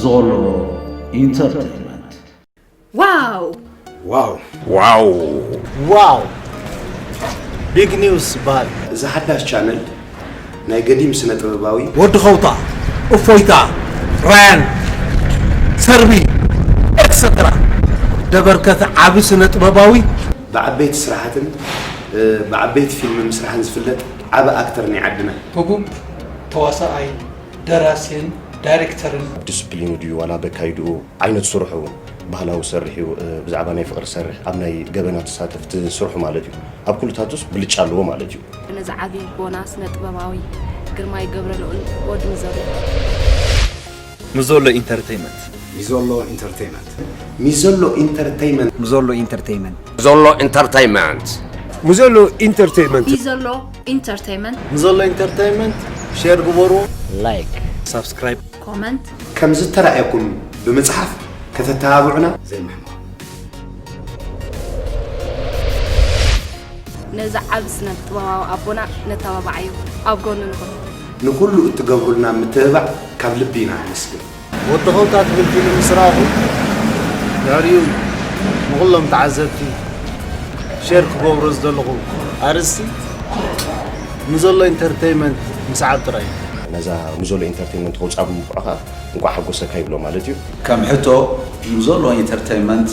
ዞሎ ኢንተርቴይንመንት። ዋው ዋው ዋው ዋው ቢግ ኒውስ ይበሃል። እዚ ሓዳሽ ቻነል ናይ ገዲም ስነ ጥበባዊ ወዲ ኸውታ፣ እፎይታ፣ ራያን፣ ሰርቢ ኤክሰትራ ደበርከተ ዓቢ ስነ ጥበባዊ ብዓበይቲ ስራሓትን እ፣ ብዓበይቲ ፊልም ምስራሕን ዝፍለጥ ዓቢ ኣክተር ናይ ዓድና። ህቡብ ተዋሳኣይ፣ ደራሲን ዳይሬክተርን። ዲስፕሊኑ ድዩ ዋላ በካይድኡ ዓይነት ስርሑ እውን ባህላዊ ሰርሕ እዩ። ብዛዕባ ናይ ፍቕሪ ሰርሕ ኣብ ናይ ገበናት ዝሳተፍ እቲ ስርሑ ማለት እዩ። ኣብ ኩሉታቱስ ብልጫ ኣለዎ ማለት እዩ። ነዚ ዓብዪ ኣቦና ስነ ጥበባዊ ግርማይ ገብረልኡል ወዲ ምዘሩ። ምዞሎ ኢንተርተይመንት ሚዞሎ ኢንተርቴይመንት ሚዞሎ ኢንተርተይመንት ምዞሎ ኢንተርቴይመንት ዞሎ ኢንተርተይመንት ምዞሎ ኢንተርቴይመንት ሚዞሎ ኢንተርቴይመንት ምዞሎ ኢንተርቴይመንት ሼር ግበሩ። ላይክ ሳብስክራይብ ኮመንት ከም ዝተራእየኩም ብምጽሓፍ ከተተባብዑና ዘይምሕማቕ። ነዚ ዓብ ስነ ጥበባዊ ኣቦና ነተባባዓዮ ኣብ ጎኑ ንኹን። ንኹሉ እትገብሩልና ምትብባዕ ካብ ልቢ ኢና ነመስግን። ወዲ ኸውታ ትብል ፊልም ምስ ረኣኹ ድሕሪኡ ንኹሎም ተዓዘብቲ ሼር ክገብሮ ዝደለኹ ኣርእስቲ ምዘሎ ኢንተርተይመንት ምስዓብ ጥራይ እዩ። ነዛ ምዞሎ ኢንተርቴይመንት ከውፅኣ ብምብቅዑ ከዓ እንኳዕ ሓጎሰካ ይብሎ ማለት እዩ። ከም ሕቶ ምዞሎ ኢንተርተይመንት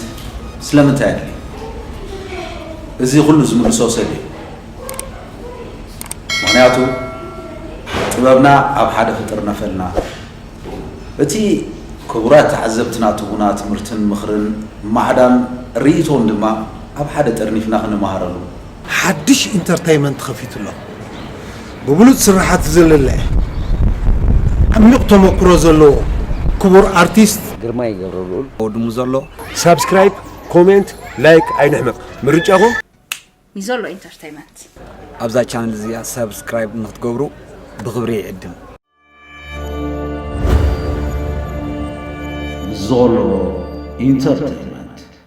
ስለምንታይ ኣድልዩ? እዚ ኩሉ ዝምልሶ ሰብ እዩ። ምኽንያቱ ጥበብና ኣብ ሓደ ክጥርነፈልና እቲ ክቡራት ተዓዘብትና ትቡና ትምህርትን ምኽርን ማዕዳን ርእይቶን ድማ ኣብ ሓደ ጠርኒፍና ክንመሃረሉ። ሓድሽ ኢንተርተይመንት ከፊቱ ኣሎ። ብብሉጽ ስራሓት ዝልለ ዓሚቕ ተመክሮ ዘለዎ ክቡር ኣርቲስት ግርማይ ገብረልኡል ወድሙ ዘሎ ሳብስክራይብ ኮሜንት ላይክ ኣይንሕመቕ ምርጫኹም ሚዞሎ ኢንተርቴይመንት ኣብዛ ቻነል እዚኣ ሳብስክራይብ ንክትገብሩ ብክብሪ ይዕድም። ዞሎ ኢንተርቴይመንት።